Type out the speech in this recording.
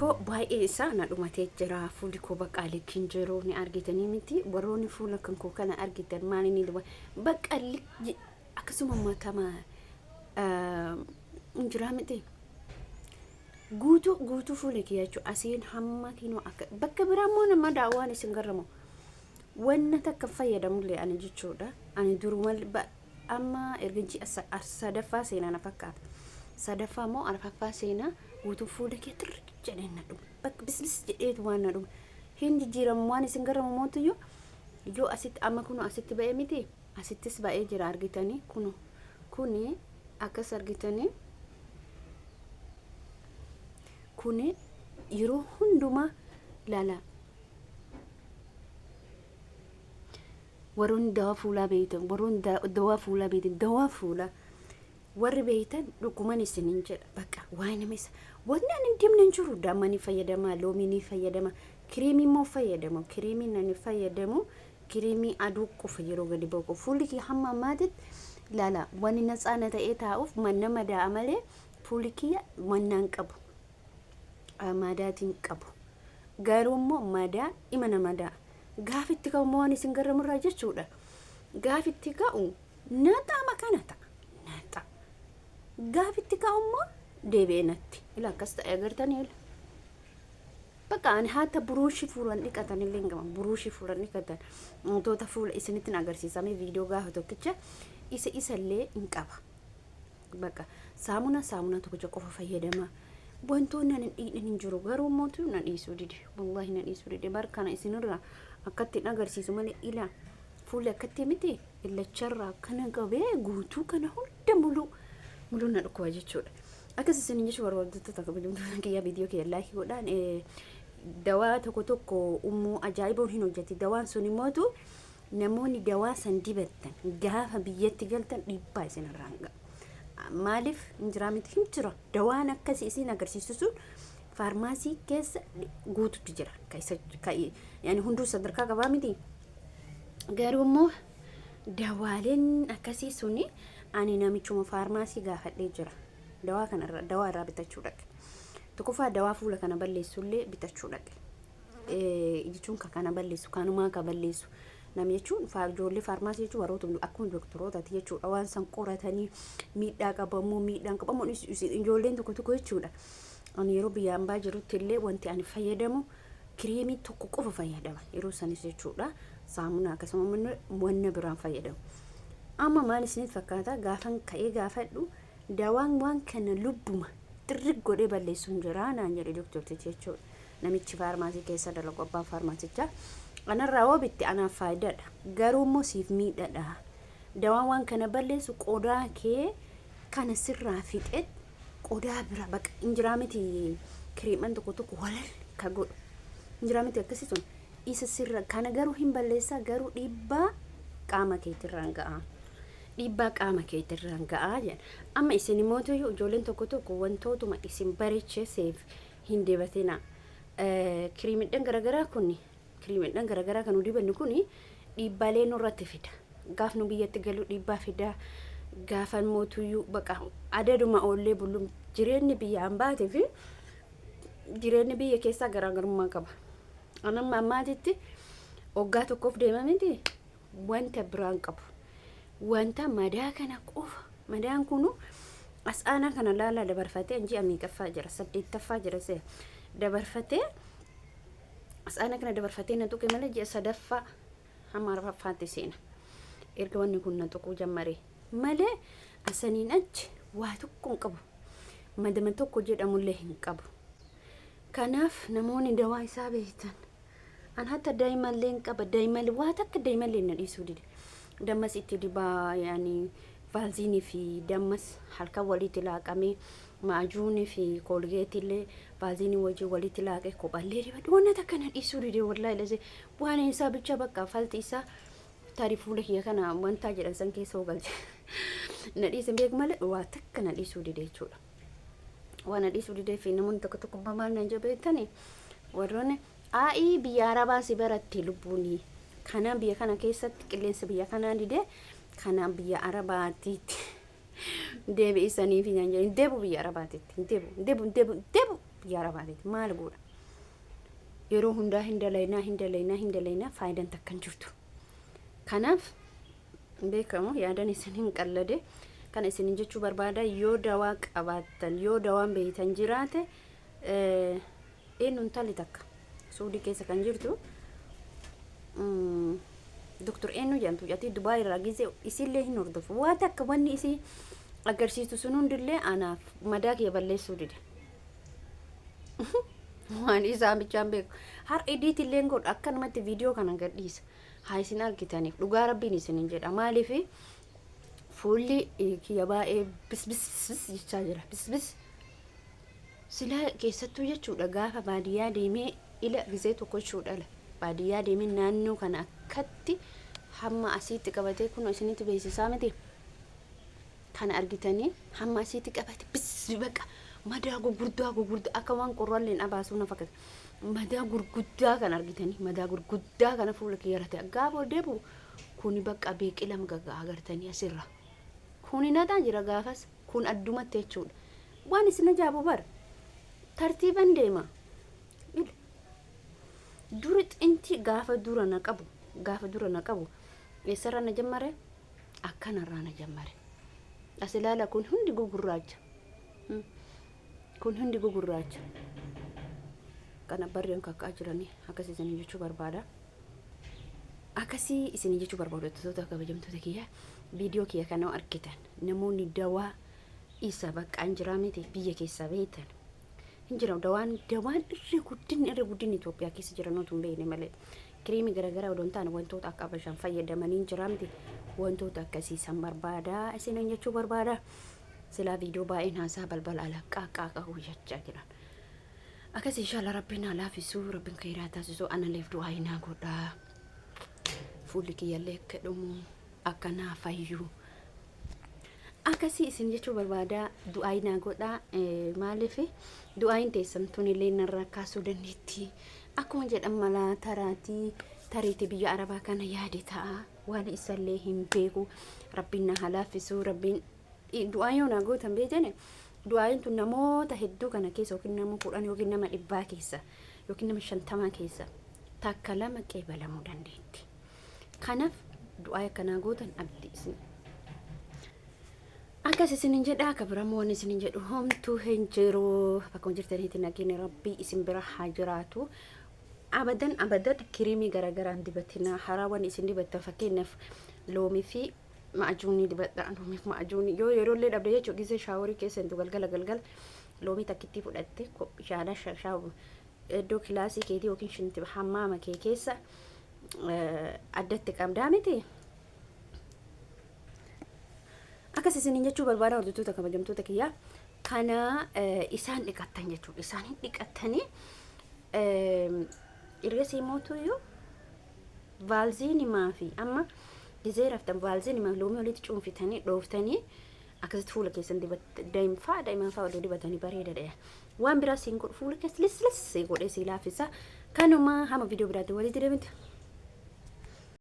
Koo baay'ee isaa na dhumatee jira. Fuulli koo baqqaa likki hin jiru ni argitanii miti. Warroonni fuula kan koo kana argitan maal inni duba bakka akkasuma matama hin jiraa miti. Guutuu guutuu fuula kiyya jechuudha. Asiin hamma kinoo akka bakka biraa immoo nama daawwaan isin garramu. Wanna takka fayyadamullee ani jechuudha. Ani duruma amma erga ji'a sadaffaa seenaa na fakkaata. Sadaffaa moo arfaffaa seenaa guutuu fuula kee tirri jedhee na dhume. Bakka bisbis jedheetu waan na dhume. Hin jijjiiramu waan isin garramu mootuyyuu yoo asitti amma kunoo asitti ba'ee miti asittis ba'ee jira argitanii kunoo kuni akkas argitanii kuni yeroo hundumaa laalaa. Warroonni dawaa fuulaa beeytan, warroonni dawaa fuulaa beeytan, dawaa fuulaa warri beeytan dhuguman isinin jedha. Bakka waa'ee nama isa wanni ani hin dibne hin jiru. Damma ni fayyadama, loomii ni fayyadama, kiriimii immoo fayyadamu. Kiriimiin ani fayyadamu kiriimii aduu qofa yeroo gadi ba'u. Fuulli kiyya hamma ammaatitti ilaala wanni natsaana ta'ee taa'uuf manna madaa'a malee fuulli kiyya mannaan qabu. Madaatiin qabu. Garuu immoo madaa ima na madaa. Gaafi itti ka'u immoo waan isin garramurraa jechuudha. Gaafi itti ka'u naxaama kana ta'a. Naxa. Gaafi itti ka'u immoo deebi'ee natti. Ila akkas ta'e agartanii ila. Bakka ani haata buruushii fuulan dhiqatan illee hin qaban. Buruushii fuulan dhiqatan. Wantoota fuula isinitti agarsiisamee viidiyoo gaafa tokkicha isa isallee hin qaba. Bakka saamuna saamuna tokkicha qofa fayyadama. Wantoonni ani hin dhiidhin hin jiru garuu mootu na dhiisuu dide. Wallaahi na dhiisuu dide. Bar kana isinirraa akkatti hin agarsiisu malee ila fuulli akkatti miti illacharraa akkana qabee guutuu kana hunda muluu muluu na dhukkuba jechuudha. Akkas isin jechuu barbaaddoota kabajamtoota kiyyaa viidiyoo kiyya laayikii godhaan dawaa tokko tokko ummuu ajaa'iboon hin hojjetti. Dawaan sun immootu Namoonni dawaa san dibattan gaafa biyyatti galtan dhiibbaa isin irraan ga'a. Maaliif hin jiraa miti hin jira. Dawaan akkasii isin agarsiisu sun faarmaasii keessa guututti jira. Ka isa ka yani hunduu sadarkaa qabaa miti. Garuu immoo dawaaleen akkasii suni ani namichuma faarmaasii gaafadhee jira. Dawaa kana dawaa irraa bitachuu dhaqe. Tokkoffaa dawaa fuula kana balleessullee bitachuu dhaqe. Jechuun ka kana balleessu kanumaa ka balleessu nam jechuun ijoollee faarmaasii jechuun warroota akkuma doktorootati jechuudha waan san qoratanii miidhaa qabamoo miidhaan qabamoo ijoolleen tokko tokko jechuudha. Ani yeroo biyya ambaa jirutti illee wanti ani fayyadamu kiriimii tokko qofa fayyadama yeroo sanis jechuudha saamunaa akkasuma wanna biraan fayyadamu. Amma maal isinitti fakkaata gaafan ka'ee gaafadhu dawaan waan kana lubbuma xirrig godhee balleessu hin jira naan jedhe doktortichi jechuudha. Namichi faarmaasii keessa dalagu abbaan faarmaasichaa anarraa hoo bitte anaaf faayidaadha garuu immoo siif miidhadha. Dawaan waan kana balleessu qodaa kee kana sirraa fixet qodaa bira baqa hin jiraa miti kiriiman tokko tokko walal ka godhu hin jiraa miti akkasii sun isa sirra kana garuu hin balleessaa garuu dhiibbaa qaama keetirraan ga'a. Dhiibbaa qaama keetirraan ga'a jedha. Amma isin immoo ijoolleen tokko tokko wantootuma isin bareechee seef hin dibatina. Kiriimidhan garagaraa kun kiriimidhan garagaraa kan nu dibannu kun dhiibbaalee nurratti fida. Gaaf nu biyyatti galu dhiibbaa fida. Gaafa mootuyyuu baqa adaduma oollee bullu jireenyi biyya ambaatee fi jireenyi biyya keessaa garaagarummaa qaba. Anamma ammaatitti waggaa tokkoof deema miti wanta biraan qabu. Wanta madaa kana qofa madaan kunu as aanaa kana laalaa dabarfatee ji'a meeqaffaa jira saddeettaffaa jira see dabarfatee as aanaa kana dabarfatee na tuqe malee ji'a sadaffaa hamma arfaffaatti seena. Erga wanni kun na tuquu jammare malee asaniin achi waa tokko hin qabu. Madama tokko jedhamullee hin qabu. Kanaaf namoonni dawaa isaa beektan An hatta daimalleen qaba daimal waa takka daimalleen na dhiisuu dide. Dammas itti dibaa yaani vaalziinii fi dammas halkan walitti laaqamee maajuunii fi koolgeetillee vaalziinii wajjin walitti laaqee kophallee dibadhu wanna takka na dhiisuu dide wallaahi lasee waan isaa bicha bakka falti isaa tarii fuula kiyya kana wantaa jedhan san keessa galche na dhiise beeku malee waa takka na dhiisuu dide jechuudha. Waan na dhiisuu didee fi namoonni tokko tokko maal naan jedhu beektanii warroonni Aa'ii biyya arabaa si baratte lubbuuni. Kana biyya kana keessatti qilleensa biyya kanaa dide kana biyya arabaatiitti deebi'isanii fi naan jedhan. Hin deebi'u biyya arabaatiitti. Hin deebi'u, hin deebi'u, hin deebi'u, hin deebi'u. Biyya Arabaatiiti maal godha? Yeroo hundaa hin dalaynaa, hin dalaynaa, hin dalaynaa, faayidaan takka hin jirtu. Kanaaf beekamu yaadan isin hin qallade kana isin jechuu barbaada. Yoo dawaa qabaattan, yoo dawaan beeytan jiraate, eenyuun tali takka Suudii keessa kan jirtu, Doktor eenyu jedhamtu jedhati, Dubaay irraa gizee isillee hin hordofu. Waan takka wanni isii agarsiistu sun hundillee anaaf madaa kiyya balleessuu dide. Waan isaan bichaan beeku. Har edit illee godhu, akkanumatti viidiyoo kana gadhiisa. Haa isin argitaniif, dhugaa Rabbiin isinin jedha. Maaliif fuulli kiyya baay'ee bis bis bis jechaa jira. Bis bis. Silaa keessattuu jechuudha, gaafa baadiyyaa deemee ila gizee tokko jechuudha, baadiyyaa deemee naannoo kana akkatti hamma asiitti qabatee, kun isinitti beeksisaa miti. Kana argitanii, hamma asiitti qabate bis, baqa madaa gurguddaa gurguddaa akka waan qorralleen abaasuu na fakkaata. Madaa gurguddaa kan argitanii, madaa gurguddaa kana fuula kiyya irratti gaafa ol deebi'u kuni bakka beeqilam gagaa agartanii asirra. Kuni naxaa jira gaafas kun addumatti jechuudha. Waan isin ajaa'ibu bara tartiiban deema. Duri xinti gaafa dura na qabu, gaafa dura na qabu eessarraa na jammare? Akkanarraa na jammare. As ilaala, kun hundi gugurraacha. Kun hundi gugurraacha. Kana barreen kakkaa jiranii akkas isin jechuu barbaada. Akkasii isin jechuu barbaadu, hordoftoota kabajamtoota kiyya, viidiyoo kiyya kana argitan namoonni dawaa isa bakka hin jiraa miti, biyya keessaa beektan. Hin jira dawaan, dawaan irra guddinni Itoophiyaa keessa jiran utuu hin beekne malee. Kiriimii garaagaraa odoo hin taane wantoota akka abashaan fayyadamanii hin jiraa miti, wantoota akkasii san barbaada isin jechuu barbaada. Silaa viidiyoo baay'een haasaa, balbala ala qaaqaa jechaa jiran. Akkas inshallah Rabbiin haa laafisuu, Rabbiin khayraa taasisuu, analeef du'aa hinaa godhaa. Fuulli kiyyallee akka dhumu, akka naa fayyu. Akkasii isin jechuu barbaada, du'aa hinaa godhaa. Maaliif du'aayin teessan tunillee narraa kaasuu dandeetti. Akkuma jedhan malaa taraatii tariitii biyya Arabaa kana yaade ta'a. Waan isallee hin beeku. Rabbiin na haa laaffisuu, Rabbiin du'aa yoo naa gootan beekani, du'aayin tun namoota hedduu kana keessa yookiin nama 10 yookiin nama 100 keessa yookiin nama 50 keessa takka lama qeebalamuu dandeetti. Kanaaf du'aa akkanaa gootan abdii isin. Akkas isinin jedha, akka biramoo waan isinin jedhu homtuu hin jiru. Bakkuma jirtanitti nageenya Rabbii isin bira haa jiraatu. Abadan abadan kiriimii garagaraan dibatina. Haraawwan isin dibattan, fakkeenyaaf loomii fi ma'ajuunii dibadha. Loomii fi ma'ajuunii yoo yeroo illee dhabde jechuudha, gisee shower keessa hintu galgala galgala loomii takkittii fudhatte shaala iddoo kilaasii keetii yookiin shinti hammaama kee keessa addatti qabdaa miti. Akkas isiniin jechuu barbaada, hordoftoota kabajamtoota kiyyaa. Kana isaan dhiqattan jechuudha. Isaan hin dhiqattanii ergasii mootuyyuu vaalziinimaa fi amma gizee raftan vaalziinimaa fi loomii walitti cuunfitanii dhooftanii akkasitti fuula keessan daa'imfaa daa'imman odoo dibatanii bareedaadha. Waan biraa siin godhu, fuula keessa lis lis godhee sii laaffisa. Kanuma, hamma viidiyoo biraatti walitti deemte.